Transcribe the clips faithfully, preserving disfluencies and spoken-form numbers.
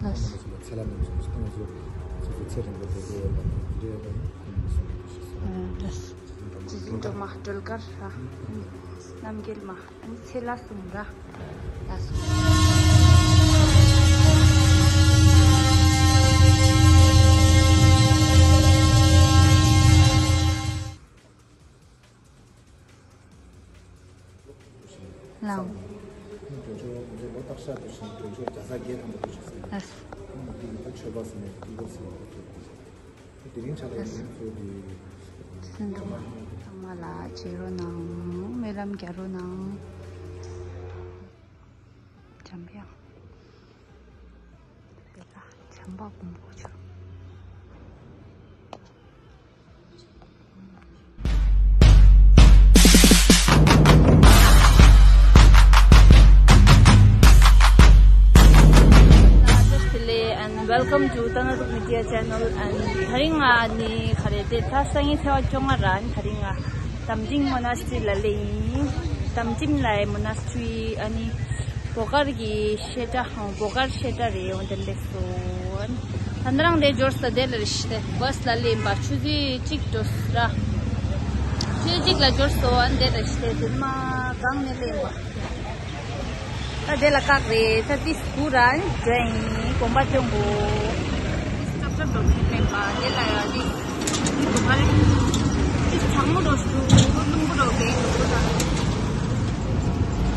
ལགས། ཚེ་ལ་ནས་བཟུང་སྟེ་ང་ཚོ་ཚེ་ཚེ་རིང་པོ་བསྡད་ཡོད་པ་དང་འདི་འདྲ་ཡོད་པ་ཡིན། ཁོང་ཚོ་ཞུ་ཞུ་ཞུ། ལགས། རྗེ་བཙུན་སྒྲོལ་མ་སྒྲོལ་དཀར་ར། རྣམ་རྒྱལ་མ། ཨ་ནི་ཚེ་ལ་གསུངས་ར། ལགས་སོ། ལའོ། དོན་གཅོད་ང་ཚོའི་ལོ་རྟག་ཤར་དུ་ཕྱིན་དོན་གཅོད་རྒྱ་བཟའ་རྒྱལ་དང་པོ་དུ་ཆགས་ཟིན། ལགས། ཁོང་གི་ད་ཆོས་པ་ཟེར་ནས་དུས་འགོ་ཟེར་བ་དེ་དེ་རིང་ཆ་ལ་ཡིན་ཚོ་དེ། ཚུན་དུ་ཚང་མ་ལ་བྱེད་རོགས་གནང་། སྨོན་ལམ་རྒྱག་རོགས་གནང་། འཇམ་དབྱངས། དེ་ལ་བྱམས་པ་སྒོམ་དགོས་ཆོག And welcome to Tanaruk Media Channel. And ད་རིང་ང་ནི་ག་རེ་དེ་ད་སང་ཉིན་ཚེས་པ་བཅོ་ལྔ་ར། ད་རིང་ང་དམ་ཅིང་མོ་ན་སི་ཊི་ལ་ལེ་ཡིན། དམ་ཅིང་ལའི་མོ་ན་སི་ཊི། ཨ་ནི་བོ་དཀར་གྱི་བཤད་གྲྭ། བོ་དཀར་བཤད་གྲྭ་རེད། འོ་དེ་ལེགས་སོ། ད་ནི་རང་དེ་འབྱོར་ས་དེ་ལ་རེ་ཞིག་དེ་བྷ་སི་ལ་ལེན་པ་ཆུ་ཚོད་གཅིག་འགྲོ་ས་ར། ཆུ་ཚོད་གཅིག་ལ་འབྱོར་སོ། ཨ་ནི་དེ་ལ་རེ་ཞིག་དེ་དེ་མ་གང་ནས་ལེན་པ། ད་དེ་ལ་བཀག་རེད། ད་ཏིས་སྒུག་ར་འགྲོ་ཡིན། གོམ་པ་སྟོན་དགོས། ཏིས་སྐྲག་སྐྲག་འགྲོ་མཁན་མེད་པ་དེ་ལ་ཡ་ཏིས། འདི་ག་རེ། འདི་གྲང་མོ་འགྲོ་སུ་རླུང་བུ་རླུང་བུ་འགྲོ་བའི་འགྲོ་ས།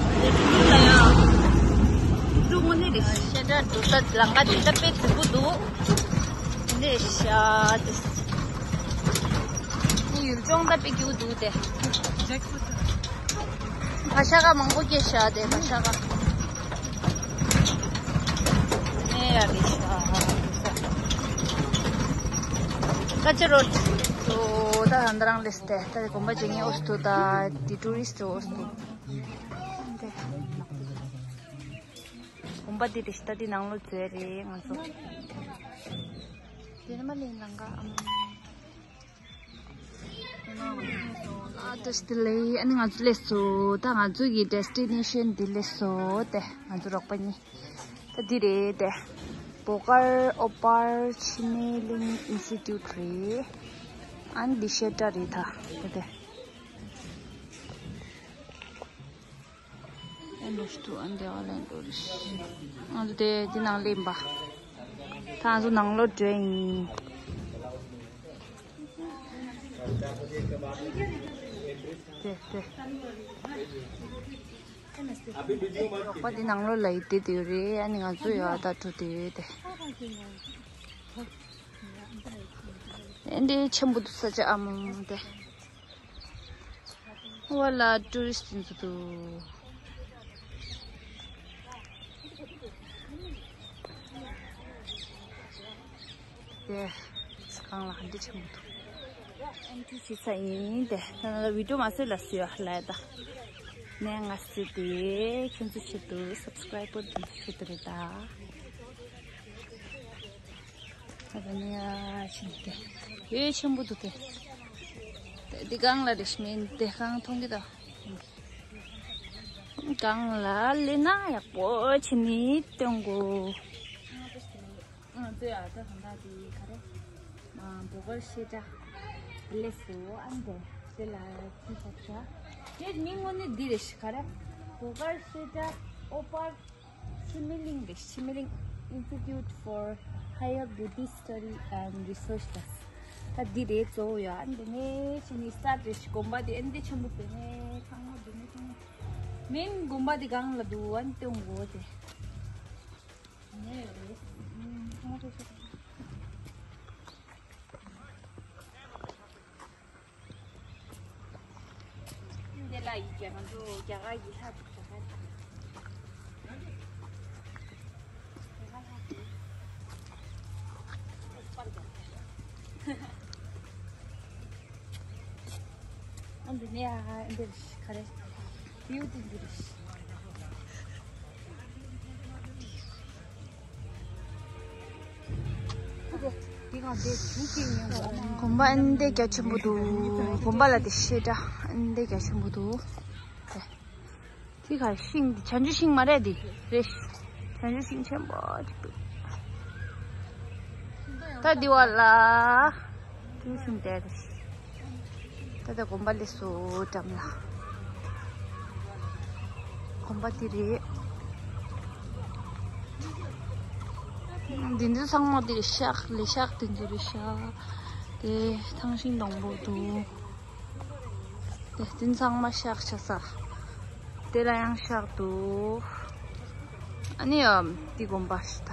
འདི་ལ་ཡ། འདུག་དངོས་གནས་རེད། བཤད་གྲྭ་འགྲོ་ས་ལམ་ཁ་འདི་ད་དཔེ་སྡུག་པོ་འདུག་འདི་ཤ་དེ། འདི་ཡུལ་ལྗོངས་ད་དཔེ་སྐྱིད་པོ་འདུག་དེ། བ་ཤ་ཁ་མང་པོ་སྐྱེས་ཤག་དེ་བ་ཤ་ཁ། ནས་ཡ་རེད་ཤག་ཀ་ཅི་རོ་ཏོ་ད་ཧན་ད་རང་ལེས་ཏེ་ད་དེ་གོམ་པ་ཇེ་ངེ་ཨོ་སྟོ་ད་དེ་ཊུ་རི་སི་ཊི་ཨོ་སྟོ་དེ་གོམ་པ་དེ་རེད་ཤག་ད་དེ་ནང་ལོ་ཙེ་རེད་ང་ཚོ་དེ་ནི་མ་ལེན་ལང་ག་ཨམ། ཨ་ཏོ་སྟི་ལེ། ཨ་ནི་ང་ཚོ་སླེབས་སོ། ད་ང་ཚོ་གི་ཌེ་སི་ཊི་ནེ་ཤན་འདི་སླེབས་སོ། དེ་ང་ཚོ་རོགས་པ་གཉིས། ད་འདི་རེད་དེ། བོ་དཀར་ཨོ་པར་འཆི་མེད་གླིང་ཨིན་སི་ཊི་ཊུཊ་རེད། ཨ་ནི་འདི་བཤད་གྲྭ་རེད་ད། དེ་དེ། ཨེ་ལོ་སྟུ་ཨན་དེ་ཨ་ལན་ཏོ་རིས། ང་ཚོ་དེ་དེ་ནང་སླེབས་པ། ད་ང་ཚོ་ནང་ལོགས་འགྲོ་ཡིན། དེ་དེ། རོགས་པ་དེ་ནང་ལོགས་ལ་ཡིད་དེ་དེ་རེད། ཨ་ནི་ང་ཚོ་ཡོད་ད་འགྲོ་དེ་ཡོད་དེ། ཨེ་འདི་ཆེན་པོ་འདུག་ས་ཆ་ཨ་མ་མ་དེ། ཝ་ལ་ཊུ་རི་སི་ཊི་འདུག་དེ་གང་ལ་འདི་ཆེན་པོ་འདུག་ཨེན་ཊི་སི་ས་ཡིན་དེ། ད་ནང་ལ་བི་ཌིའོ་མ་བཟོས་ལ་བཟོས་ལ་ད། ནས་ང་བཟོས་དེ་ཁྱོད་ཚོ་ཆེད་དུ་སབ་སི་ཀ་རའིབ་པར་དེ་ཚོ་ཆེད་དུ་རེད་ད། ཨ་ད་ནི་ཡ་ཤིན་ཏེ་ཡོད་ཆེན་པོ་འདུག་སྟེ། དེ་སྒང་ལ་རེ་ཤི་མིན་དེ་སྒང་མཐོང་གི་ད། སྒང་ལ་ལེ་ན་ཡག་པོ་བྱེད་ནི་སྟོན་གོ། ང་ཚོ་ཡ་ད་གང་ད་དེ་ག་རེ། བོ་གར་ཤེ་ཏྲ་ལེ་སོ་ཨན་དེ་དེ་ལ་ཁྱི་ཤ་ཤ། དེ་མིང་ངོ་ནི་འདི་རེ་ཤི་ག་རེ། བོ་གར་ཤེ་ཏྲ་ཨོ་པར། འཆི་མེད་གླིང་རེད། འཆི་མེད་གླིང་། Institute for Higher Buddhist Study and Research ལ། ད་འདི་རེད་གཙོ་བོ་ཡ། ཨ་འདི་ནས་ཕྱི་ནས་སི་ཊཱཊ་རེད་ཤི། དགོན་པ་དེ་ཨ་འདི་ཆེན་པོ་དེ་ནས་ཚང་མ་འདི་ནས་ཚང་མ། མེན་དགོན་པ་དེ་གང་ལ་འདུག་ཨ་འདི་སྟོན་གོ་དེ། ནས་རེད། ཚང་མ་ཕེབས་ཤོག་འདི་ལ་ཡི་གེ་ང་ཚོ་རྒྱ་གར་གྱི་ལྷ་འདུག་རྒྱ་གར་གྱི་རྒྱ་གར་ལྷ་འདུག་པར་རྒྱག་ཨ་འདི་ནས་ཨ་འདིར་ག་རེ་བིའུ་ཏི་འདིར། དགོན་པ་ཨ་འདི་རྒྱ་ཆེན་པོ་འདུག་དགོན་པ་ལ་དེ་ཤེས་འདྲ་ཨ་འདི་རྒྱ་ཆེན་པོ་འདུག་དེ་ག་ཤིང་དེ་བྱང་ཆུབ་ཤིང་མ་རེད་དེ་རེད། བྱང་ཆུབ་ཤིང་ཆེན་པོ་ཅིག་འདུག་ད་འདི་བ་ལ་དུས་ཤིང་དེ་རེད། ད་ལྟ་དགོན་པ་ལས་སུ་འགྲམ་ལ་དགོན་པ་འདི་རེད། འདི་ཚོ་ཚང་མ་འདི་རེད། ཤག་ལས་ཤག་འདི་ཚོ་རེད་ཤག་དེ་ཐང་ཤིང་སྡོང་པོ་འདུག་དེ་དེ་ཚང་མ་ཤག་ཆ་ས། དེ་ལ་ཡང་ཤག་འདུག་ཨ་ནི་ཨམ་འདི་དགོན་པ་ཞིག་ད།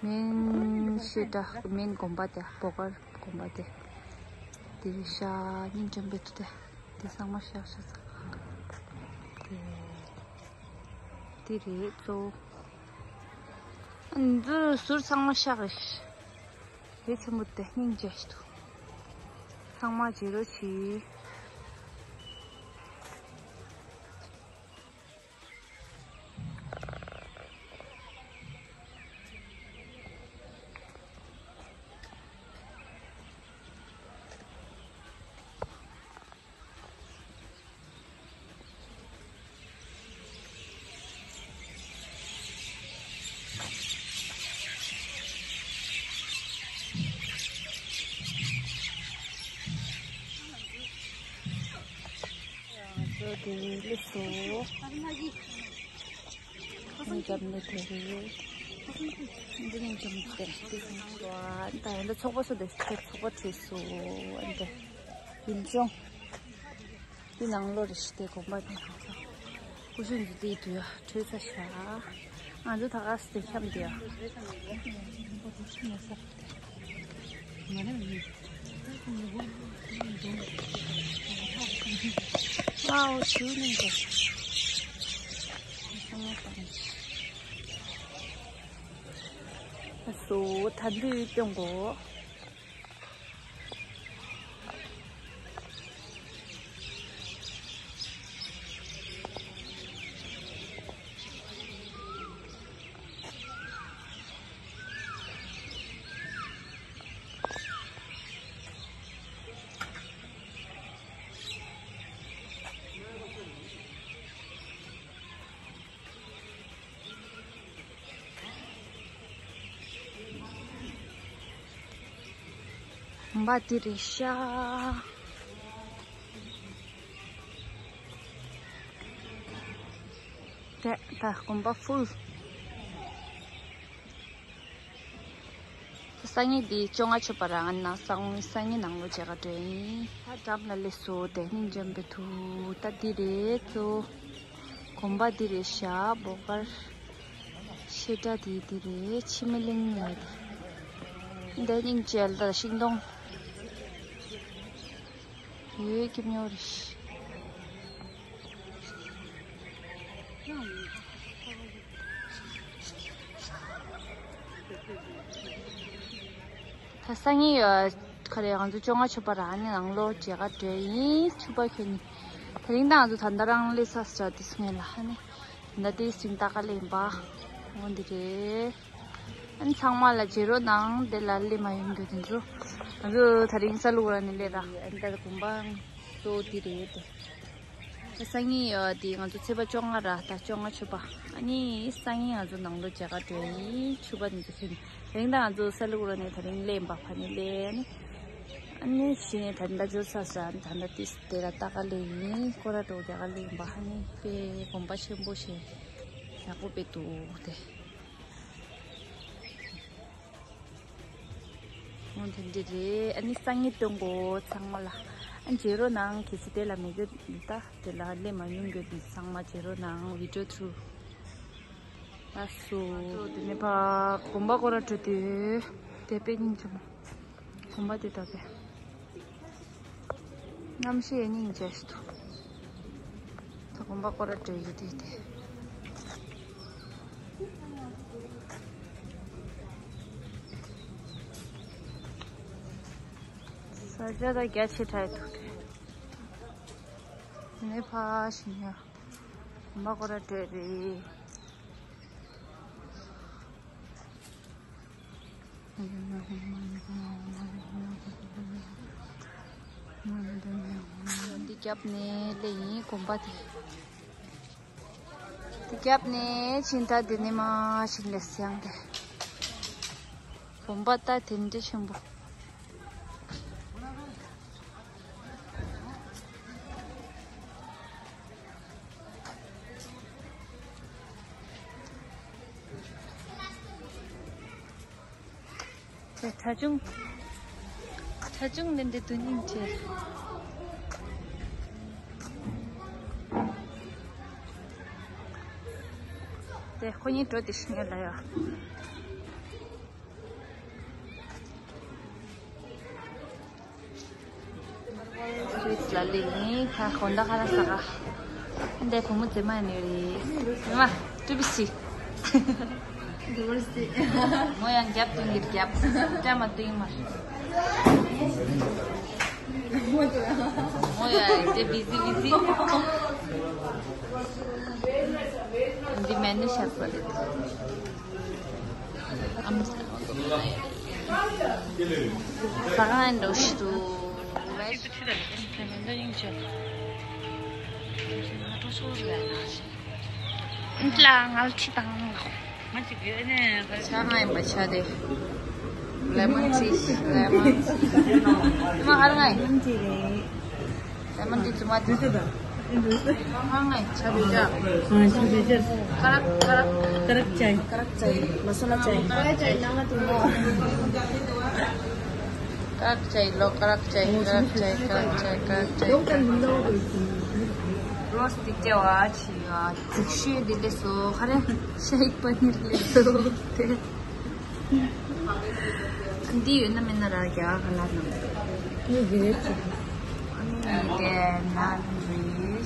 མིན་ཤེས་ད་མིན་དགོན་པ་དེ་བོ་གར་དགོན་པ་དེ། དེ་རེད་ཤག་སྙིང་རྗེ་པོ་འདུག་དེ། དེ་ཚང་མ་ཤག་ཤག་ས། དེ་དེ་རེད་གཙོ་བོ། འདི་ཟུར་ཚང་མ་ཤག་རེད། དེ་ཆེན་པོ་དེ་སྙིང་རྗེ་ཞིག་འདུག་ཚང་མ་བརྗེ་རོགས་གྱིས། ང་ཚོ་དེ་སླེབས་སོང་། ང་རྒྱབ་ནས་དེ་རེད། འདི་ནས་ཅུང་ཟད་དེ་ད་ཡང་ད་ཚོགས་པ་སུ་དེ་ཚོགས་པ་བྲིས་སོང་། ཨ་འདྲ་ཡིན་ཅུང་། འདི་ནང་ལོགས་རེད་ཤག་དེ་དགོན་པ་དེ་ཧ་ཅང་ཀུ་ཤུ་འདི་དེའི་དུས་ཡ་བྲོས་ས་ཤག་ང་ཚོ་ད་ག་སེ་འཁྱམས་དེ་ཡ། ཝའོ་ཞུ་ནི་འདི། སོ་ད་འདི་སྟོན་གོ། དགོན་པ་འདི་རེད་ཤག་དེ་ད་དགོན་པ་ཕུལ། སང་ཉིན་འདི་བཅོ་ལྔ་མཆོད་པ་རང་ནང་སང་སང་ཉིན་ནང་ལོ་མཇལ་ག་འགྲོ་ཡིན། ད་འགྲམ་ལ་སླེབས་སོང་། དེ་སྙིང་རྗེ་པོ་འདུག་ད་འདི་རེད་གཙོ་བོ། དགོན་པ་འདི་རེད་ཤག་བོ་གར་བཤད་གྲྭ་དེ་འདི་རེད། འཆི་མེད་གླིང་ཡོད་དེ། འདི་སྙིང་རྗེ་ལ་ཤིང་སྡོང་ཡོད་ཀྱི་མྱོང་རེད། ད་སང་ཉིན་ཡོད་ག་རེ་ང་ཚོ་བཅོ་ལྔ་མཆོད་པ་ར་ནི་ནང་ལོགས་མཇལ་ག་འགྲོ་ཡིན། ཕྱུ་པ་ཁྱོད་ནི་དེ་རིང་ད་ང་ཚོ་ད་ལྟ་རང་སླེབས་ས་ས་དེ་སྔོན་ལ་ཧ་ནི་ད་ལྟ་དེ་སིང་ཏ་ཀ་ལེན་པ་འོ་འདི་རེད། ཨ་ནི་ཚང་མ་ལ་མཇལ་རོགས་གནང་། དེ་ལ་སླེབས་མ་ཡོང་རྒྱུ་དེ་ཚོ་ང་ཚོ་ད་རིང་ས་ལུག་ར་ནི་སླེབས་ར། ཨ་ནི་ད་དགོན་པ་གཙོ་བོ་དེ་རེད་དེ། ད་སང་ཉིན་ཡོད་དེ་ང་ཚོ་ཚེས་པ་བཅོ་ལྔ་ར་ད་བཅོ་ལྔ་མཆོད་པ། ཨ་ནི་སང་ཉིན་ང་ཚོ་ནང་ལོགས་མཇལ་ག་འགྲོ་ཡིན། ཕྱུ་པ་དེ་ཚོ་ཁྱོད་ནི་དེ་རིང་ད་ང་ཚོ་ས་ལུག་ར་ནི་ད་རིང་སླེབས་པ་ཕ་ནི་སླེབས་ནི། ཨ་ནི་གཞི་ནས་ད་ལྟ་འབྱོར་ཚར་ས་ད་ལྟ་ཏིས་དེ་ལ་ལྟ་ག་སླེབས་ཡིན། སྐོར་ར་འགྲོ་རྒྱག་ག་སླེབས་ཡིན་པ། ཧ་ནི་དཔེ་དགོན་པ་ཆེན་པོ་ཞིག་ཡག་པོ་དཔེ་འདུག་དེ། འོ་དེ་འདྲ་རེད། ཨ་ནི་སང་ཉིན་སྟོན་གོ་ཚང་མ་ལ། ཨ་མཇལ་རོགས་གནང་། གལ་སྲིད་དེ་ལ་མེད་རྒྱུ་ད་དེ་ལ་སླེབས་མ་ཡོང་རྒྱུ་དེ་ཚང་མ་མཇལ་རོགས་གནང་། བི་ཌི་ཡོ་ཐུ་རུ། ལགས་སོ། དེ་ནས་ཕ་དགོན་པ་སྐོར་ར་འགྲོ་དུས་དེ་དཔེ་སྙིང་རྗེ་མོ། དགོན་པ་དེ་ད་དཔེ་གནམ་གཤིས་སྙིང་རྗེ་ཞིག་འདུག་ད་དགོན་པ་སྐོར་ར་འགྲོ་ཡི་དེ་དེ། ས་ཆ་ད་རྒྱ་ཆེ་དྲགས་འདུག་དེ་ནས་ཕ་ཞིང་ཡ། དགོན་པ་སྐོར་ར་འགྲོ་རེད། འདི་རྒྱབ་ནས་སླེབས་ཡིན་དགོན་པ་དེ། འདི་རྒྱབ་ནས་ཕྱིན་ད་འདི་ནས་མར་ཕྱིན་སླེབས་ཡང་དེ། དགོན་པ་ད་དེ་འདྲ་ཆེན་པོ། དེ་གྲྭ་ཆུང་། གྲྭ་ཆུང་འདི་འདྲའི་དོན་སྙིང་ཆེ། དེ་ཁོ་གཉིས་འགྲོ་དེ་ཤི་ངེས་ལ་ཡ། རིས་ལ་ལས་ནི་ཁ་ཧོན་ད་ཁ་ལ་ས་ག་འདི་བུ་མོ་ཙེ་མ་ནི་རེད། ཙེ་མ་ཀྲུ་བི་སི། མོ་ཡང་རྒྱབ་ཏུ་ཡིར་རྒྱབ་ཀྲ་མ་ཏུ་ཡིན་མ། མོ་ཡང་དེ་བི་ཟི་བི་ཟི། འདི་མེད་ནི་ཤག་པ་རེད། ས་གང་འགྲོ་ཤི་དུ། ལ་ངལ་ཁྲི་དང་། ས་གང་ཡིན་པ་ཆ་དེ། ལེ་མོན་ཊི། ལེ་མོན་ཊི། མ་ཧར་ང་ཡིན། ལེ་མོན་ཊི་དུ་མ་དུ། ཧང་ངེ་ཆ་བེ་ཅ། ཀ་རག་ཀ་རག་ཀ་རག་ཅའི། ཀ་རག་ཅའི། མ་སོ་ལ་ཅའི། ཀ་རག་ཅའི་ནང་ལ་དུ་མོ། ཀ་རག་ཅའི་ལོ། ཀ་རག་ཅའི། ཀ་རག་ཅའི། ཀ་རག་ཅའི། ཀ་རག་ཅའི། ལོ་ཀ་རག་ཅའི། རོས་དི་ཅ་བ་ཆི་ཡ། ཙིག་ཤི་དི་ལེ་སོ། ཧ་རེ་ཤ་ཡིག་པ་ནི་ལེ་སོ་དེ། འདི་ཡོད་ན་མེད་ན་ར་རྒྱ་གར་ལ་ནང་། ངས་དགེ་རེད་ཅིག་ཨ་ནི་དེ་ན་རེད།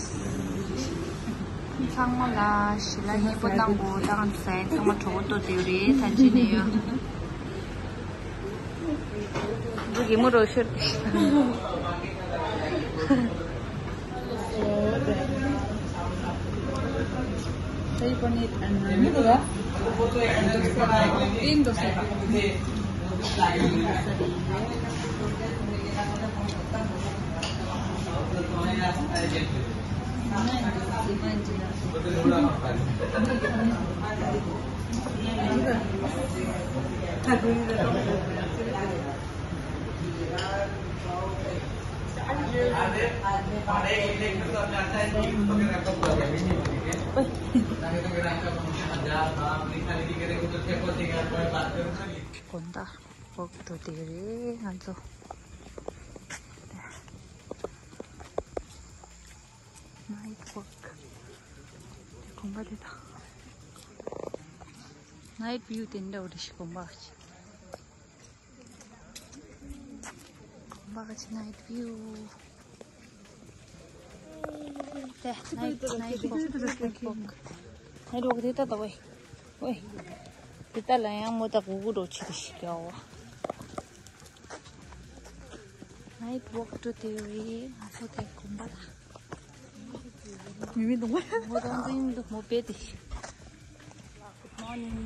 ཚང་མ་ལ་ཞི་ལ་སྙན་པོ་གནང་གོ། ད་ང་ཚོ་ཚང་མ་གྲོགས་པོ་ཏོ་དེ་རེད། ཐན་ཅི་ནས་ཡོད། འདི་གི་མོ་རོ་ཤོར་ཏེ། Try பண்ணி དགོན་པ་འོག་ཏུ་དེ་རེད་ང་ཚོ། Night walk. དགོན་པ་དེ་དང་། Night view དེ་འདྲ་བོ་རེད་ཤི་དགོན་པ་ཅིག་དགོན་པ་ག་ཅི་night view། དེ་night night walk night walk night walk དེ་ལྟ་དང་ཝེ་ཝེ། དེ་ལྟ་ལ་ཡང་མོ་ད་གུ་གུ་རོ་ཆི་རེ་ཤི་ཀྱ་བ། Night walk to the way ང་ཚོ་དེ་དགོན་པ་ལ། མི་མི་འདུག་མོ་དང་འཛིན་འདུག་མོ་པེ་དེ། Good morning.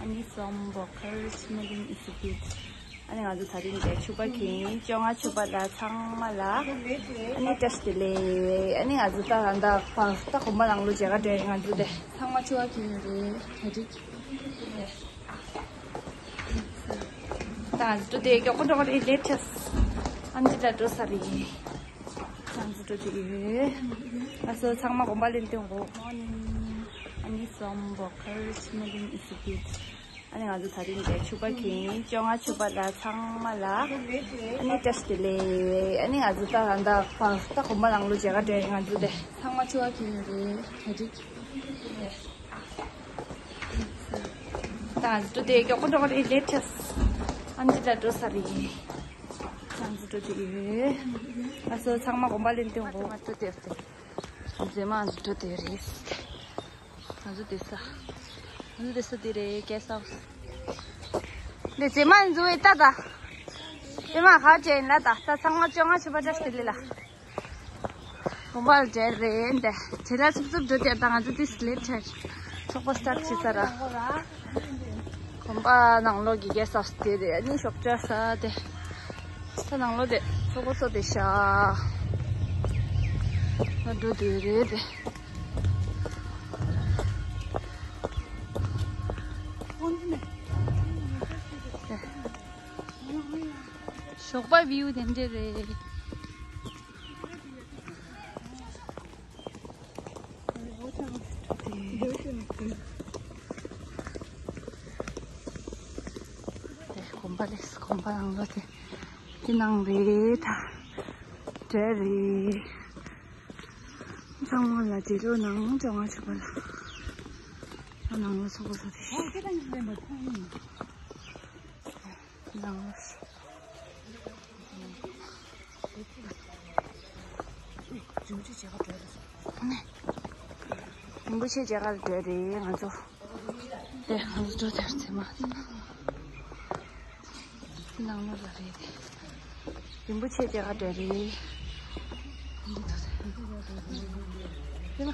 ཨ་ནི་སོམ་བོ་ཁར་སྨིན་ཨིན་སི་ཊི་ཊུཊ། ཨ་ནི་ང་ཚོ་ད་རིང་དེ་ཕྱུ་པ་ཁྱིམ་བཅོ་ལྔ་ཕྱུ་པ་ལ་ཚང་མ་ལ་ཨ་ནི་བཀྲ་ཤིས་བདེ་ལེགས། ཨ་ནི་ང་ཚོ་ད་ད་ད་ད་གོམ་པ་ནང་ལོ་མཇལ་ཁ་འགྲོ་ཡི། ང་ཚོ་དེ་ཚང་མ་ཕྱུ་པ་ཁྱིམ་རེད། ད་རིག་ད་ང་ཚོ་དེ་མགྱོགས་པོ་འགྲོ་གི་རེད། ལེཊ་ཆགས། ཨ་ནི་ད་འགྲོ་ས་རེད། ང་ཚོ་འགྲོ་གི་ཡོད། ང་ཚོ་ཚང་མ་གོམ་པ་ལེན་དུས་འགོ། Morning. ཨ་ནི་སོམ་བོ་ཁར་སྨིན་ཨིན་སི་ཊི་ཊུཊ། ཨ་ནི་ང་ཚོ་ད་རིང་དེ་ཕྱུ་པ་ཁྱིམ་བཅོ་ལྔ་ཕྱུ་པ་ལ་ཚང་མ་ལ་ཨ་ནི་བཀྲ་ཤིས་བདེ་ལེགས། ཨ་ནི་ང་ཚོ་ད་ད་ད་ད་གོམ་པ་ནང་ལོ་མཇལ་ཁ་འགྲོ་ཡི། ང་ཚོ་དེ་ཚང་མ་ཕྱུ་པ་ཁྱིམ་རེད། ད་རིག་ད་ང་ཚོ་དེ་མགྱོགས་པོ་འགྲོ་གི་རེད། ལེཊ་ཆགས། ཨ་ནི་ད་འགྲོ་ས་རེད། ང་ཚོ་འགྲོ་དེ་ཡོད། ང་ཚོ་ཚང་མ་གོམ་པ་ལེན་དུས་འགོ། ང་ཚོ་དེ་ཡོད་དེ། ང་ཚོ་མ་ང་ཚོ་འགྲོ་དེ་རེད། ང་ཚོ་དེ་ས། ང་ཚོ་དེ་ས་དེ་རེད། གེ་སི་ཧའུ་སི། འདི་ཙེ་མ་ང་ཚོ་བའི་ད་ད། ཙེ་མ་ཁ་ཅན་ལ་ད་ད་ཚང་མ་བཅོ་ལྔ་ཕྱུ་པ་བཀྲ་ཤིས་བདེ་ལེགས་ལ། གོམ་པ་ལ་འབྲེལ་རེད་འདི། བྱེ་ལ་སུབ་སུབ་འགྲོ་དེ་ད་ང་ཚོ་དེ་ས་ལེཊ་ཆགས། ཚོགས་པ་སི་ཊར་ཊི་བྱེད་ས་ར། གོམ་པ་ནང་ལོགས་ཀྱི་གེ་སི་ཧའུ་སི་དེ་རེད། ཨ་ནི་ཞོགས་ཇ་ཟ་དེ། ས་ནང་ལོགས་དེ་ཚོགས་པ་ཚོ་དེ་ཤ། ང་འགྲོ་དེ་རེད་དེ། ལོག་པ་བིའུ་དེ་འདྲ་རེད། དེ་དགོན་པ་རེད། དགོན་པ་ནང་ལོགས་དེ། དེ་ནང་རེད་ད། འདྲ་རེད། ཚང་མ་ལ་འགྲོ་ལོ་ནང་སྦྱོང་བ་བྱེད་པ་ལ། ཨ་ནང་ལ་ཚོགས་པ་ཚོགས་ཏེ། ནང་ལ། རིན་པོ་ཆེ་མཇལ་ཁ་འགྲོ་རེད། ང་ཚོ། དེ་ང་ཚོ་འགྲོ་དེར་ཚེ་མ། ནང་ལོགས་ལ་རེད། རིན་པོ་ཆེ་མཇལ་ཁ་འགྲོ་རེད། ཚེ་མ།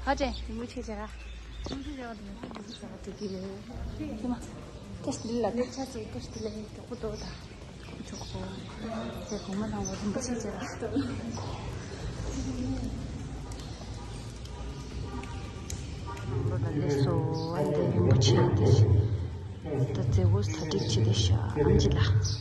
ཧ་ཅང་རིན་པོ་ཆེ་མཇལ་ཁ། རིན་པོ་ཆེ་མཇལ་ཁ་འགྲོ་རེད། ཚེ་མ། ཀེ་ཤི་འདི་ལ་ཀེ་ཤི་འདི་ལ་ཡིན། གྲོགས་པོ་ཏོ་ད། ཆོག་གོ། དེ་གོང་མ་ཚང་མ་རིན་པོ་ཆེ་མཇལ་ཁ། ནང་ལོགས་ལ་སླེབས་སོང་། ཨ་འདི་རིན་པོ་ཆེ་འདི། ད་མཛད་སྒོ་གྲ་སྒྲིག་བྱེད་དེ་ཤག་ཨམ་ཆི་ལགས།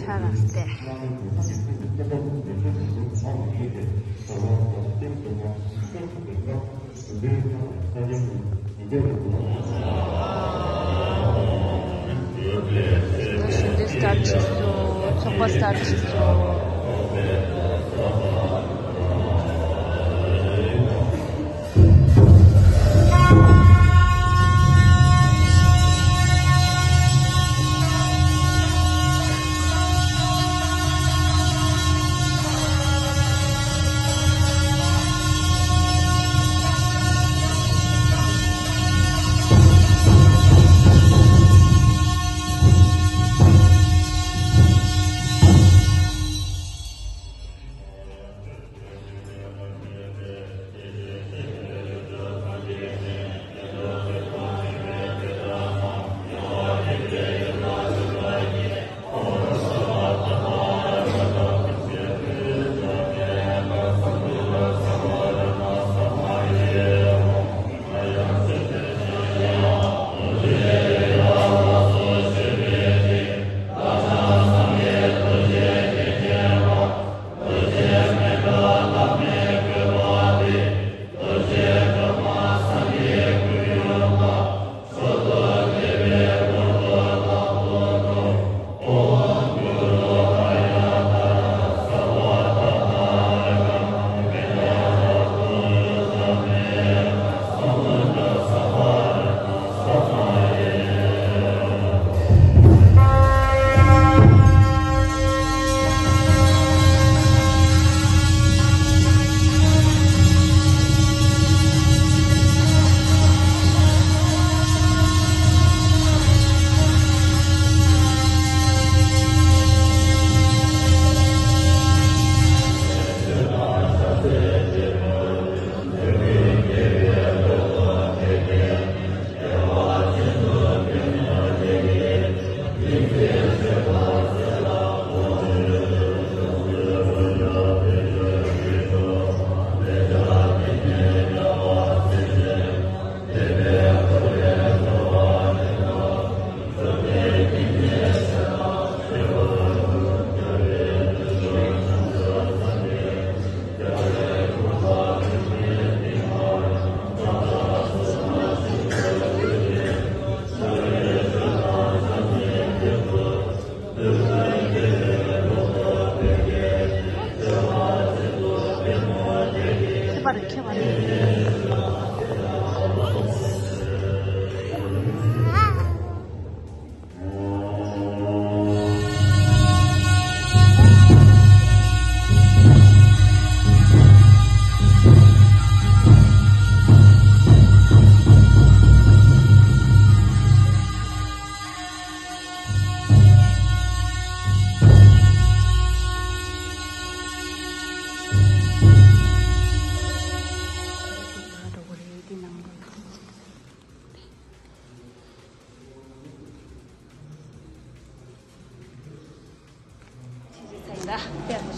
ཕྱག་རག་སྟེ། ཞུ་འདི་སི་ཊར་ཊི་བྱས་སོང་། ཚོགས་པ་སི་ཊར་ཊི་བྱས་སོང་།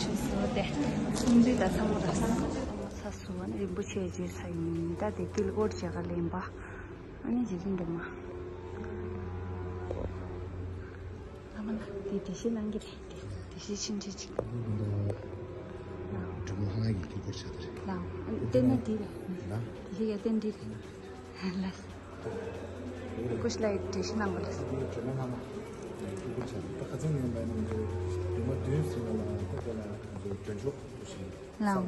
ཆུ་སོ་དེ་སུམ་ཅུ་དང་ཚང་མ་ར་ས་སུ་བ་ནི་རིན་པོ་ཆེ་རྗེས་ས་ཡིན། ད་དེ་དཀྱིལ་འཁོར་བྱེད་ག་ལེན་པ། ཨ་ནི་རྗེ་བཙུན་སྒྲོལ་མ། ཨ་མ་ལགས་དེ་དེ་བཞིན་གནང་གི་རེད། དེ་དེ་བཞིན་ཕྱིན་ཆད་ཅིག་སྒྲོལ་མ་ལྷ་ཁང་གི་དཀྱིལ་འཁོར་བྱ་དེ་རེད། ལགས་བལྟས་ན་འདི་རེད། ལགས་དེ་བཞིན་ཡ་བལྟས་འདི་རེད། ལགས། ཀུ་ཤ་ལའི་འགྲེལ་བཤད་གནང་བ་ལ། སྒྲོལ་མ་ལྷ་ཁང་། ཁ་ཚང་ངན་པ་ནང་དུ་སྒྲོལ་མ་བདུན་ཟིན་པ་ལ་ད་དེ་ལ་ང་ཚོ་སྒྲོལ་མཆོག་འདུ་ཞིང་ལགས། སྒྲོལ་མཆོག་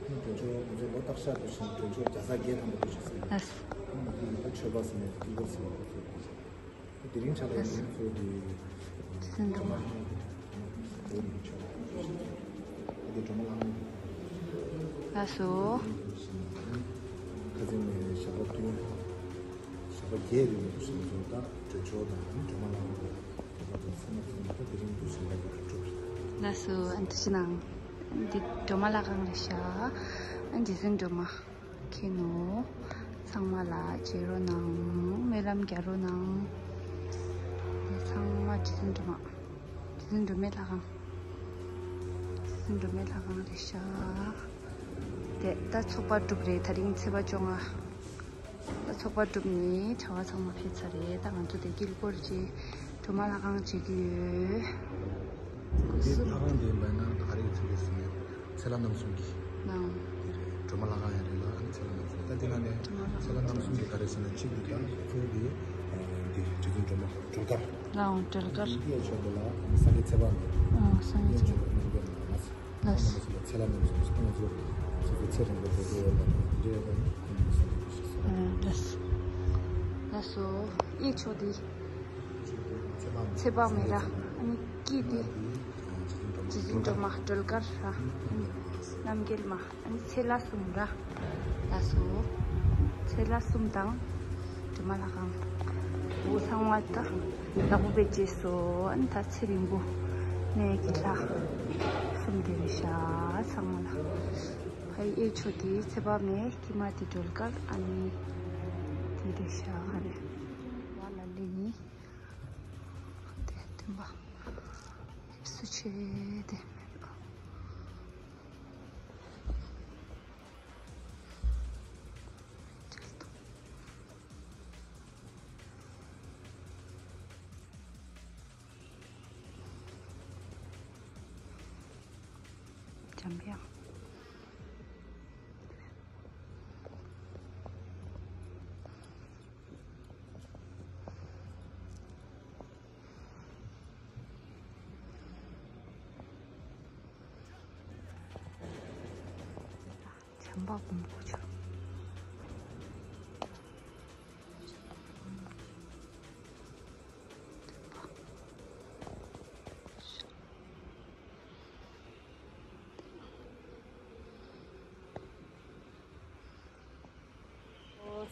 ང་ཚོ་ལོ་རྟག་ཤར་འདུ་ཞིང་སྒྲོལ་མཆོག་བརྒྱ་རྩ་བརྒྱད་ཐམ་པ་འདུ་ཞིང་ཟེར། ལགས། ད་མཆོད་པ་ཟིན་ནས་དཀྱིལ་འཁོར་ཟིན་པ་ལ་ཚོགས་དགོས་ཟེར། དེ་རིང་ཆ་ལ་ཡིན་ཚོ་དེ། ལགས་སོ། ཁ་ཚིག་ནས་ཞག་པ་བདུན། ཞག་པ་བརྒྱད་རིང་ལ་ཞིང་ཆུ་དང་གྲོས་ཆོག་དང་སྒྲོལ་མ་ལྷ་ཁང་དུ་ཚང་མ་ཚང་མ་དེ་རིང་དུ་ཞིང་ཁ་གི་གྲུབ། ལགས་སོ། ཨ་ནི་ཐུགས་རྗེ་གནང་། འདི་སྒྲོལ་མ་ལྷ་ཁང་རེད་ཤག་ཨ་ནི་རྗེ་བཙུན་སྒྲོལ་མ། མཁྱེན་ནོ། ཚང་མ་ལ་མཇལ་རོགས་གནང་། སྨོན་ལམ་རྒྱག་རོགས་གནང་། ཚང་མ་རྗེ་བཙུན་སྒྲོལ་མ། རྗེ་བཙུན་སྒྲོལ་མའི་ལྷ་ཁང་། རྗེ་བཙུན་སྒྲོལ་མའི་ལྷ་ཁང་རེད་ཤག་དེ་ད་ཚོགས་པ་གྲུབ་རེད། ད་རིང་ཚེས་པ་བཅོ་ལྔ། ད་ཚོགས་པ་གྲུབ་ནས་གྲྭ་པ་ཚང་མ་ཕེབས་ཚར་རེད། ད་ང་ཚོ་དེ་དཀྱིལ་འཁོར་གྱི་སྒྲོལ་མ་ལྷ་ཁང་བྱེད་ཀྱི་ཡོད། འདི་ལྷ་ཁང་འདི་མིང་ག་རེ་ཡོད་ཚུལ་ལས་ཟིན་ནས། ཚེ་ལྷ་རྣམ་གསུམ་གྱི། ནའོ། འདི་རེད། སྒྲོལ་མ་ལྷ་ཁང་ཡང་རེད་ལ་ཨ་ནི་ཚེ་ལྷ་རྣམ་གསུམ། ད་འདི་ལ་ནས་ཚེ་ལྷ་རྣམ་གསུམ་གྱི་ག་རེ་ཟེར་ན་གཅིག་འདི་ད་གཙོ་བོ་འདི། འདི་རྗེ་བཙུན་སྒྲོལ་མ་སྒྲོལ་དཀར། ནའོ་སྒྲོལ་དཀར། འདི་གཡས་ཕྱོགས་འདི་ལ་སངས་རྒྱས་ཚེ་དཔག་མེད། ཨོ་སངས་རྒྱས་ཚེ་དཔག་མེད། ཚེ་ལྷ་རྣམ་གསུམ་ཚེ་ལྷ་རྣམ་གསུམ་ཚེ་ལྷ་རྣམ་གསུམ་ཚེ་ལྷ་རྣམ་གསུམ་འདི་འདྲ་ཡོད་པ་ནི། ལགས་སོ། གཡས་ཕྱོགས་འདི། ཚེ་དཔག་མེད་ར། ཨ་ནི་དཀྱིལ་འདི། རྗེ་བཙུན་སྒྲོལ་མ་སྒྲོལ་དཀར་ར། ཨ་ནི་རྣམ་རྒྱལ་མ། ཨ་ནི་ཚེ་ལྷ་གསུམ་ར། ལགས་སོ། ཚེ་ལྷ་གསུམ་དང་། སྒྲོལ་མ་ལྷ་ཁང་། འོ་ཚང་མ་ད། ལག་པ་བེ་རྗེས་སོ། ཨ་ནི་ད་ཚེ་རིང་པོ། གནས་ཀྱི་ལྷ། གསུམ་དེ་རེད་ཤག་ཚང་མ་ལ། ཕ་ཡི་གཡས་ཕྱོགས་དེ་ཚེ་དཔག་མེད། དཀྱིལ་མ་དེ་སྒྲོལ་དཀར། ཨ་ནི། དེ་རེད་ཤག་ཨ་ནི། བ་ལ་ལེ་ནི། དེ་སྟོན་པ། སུ་ཆེ་དེ། འཇམ་དབྱངས། བྱམས་པ་སྒོམ་སྐུ་ཆོ།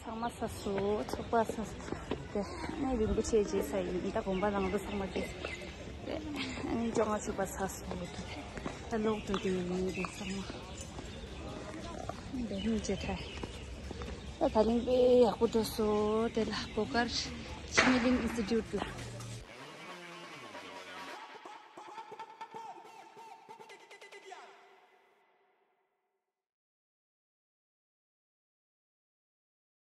ཚང་མ་ཚར་སོང་། ཚོགས་པ་ཚར་སོང་། དེ་ནས་རིན་པོ་ཆེ་རྗེས་ས་ཡིན། ད་དགོན་པ་ནང་དུ་ཚང་མ་རྗེས་སོང་། དེ་ནས་བཅོ་ལྔ་ཚོགས་པ་ཚར་སོང་། ད་ལོག་འགྲོ་གི་ཡིན། དེ་ཚང་མ་དེ་སྙིང་རྗེ་ཐལ། ད་ད་རིང་དཔེ་ཡག་པོ་འགྲོ་སོང་། དེ་ལ་བོ་དཀར་འཆི་མེད་གླིང་ཨིན་སི་ཊི་ཊུཊ་ལ།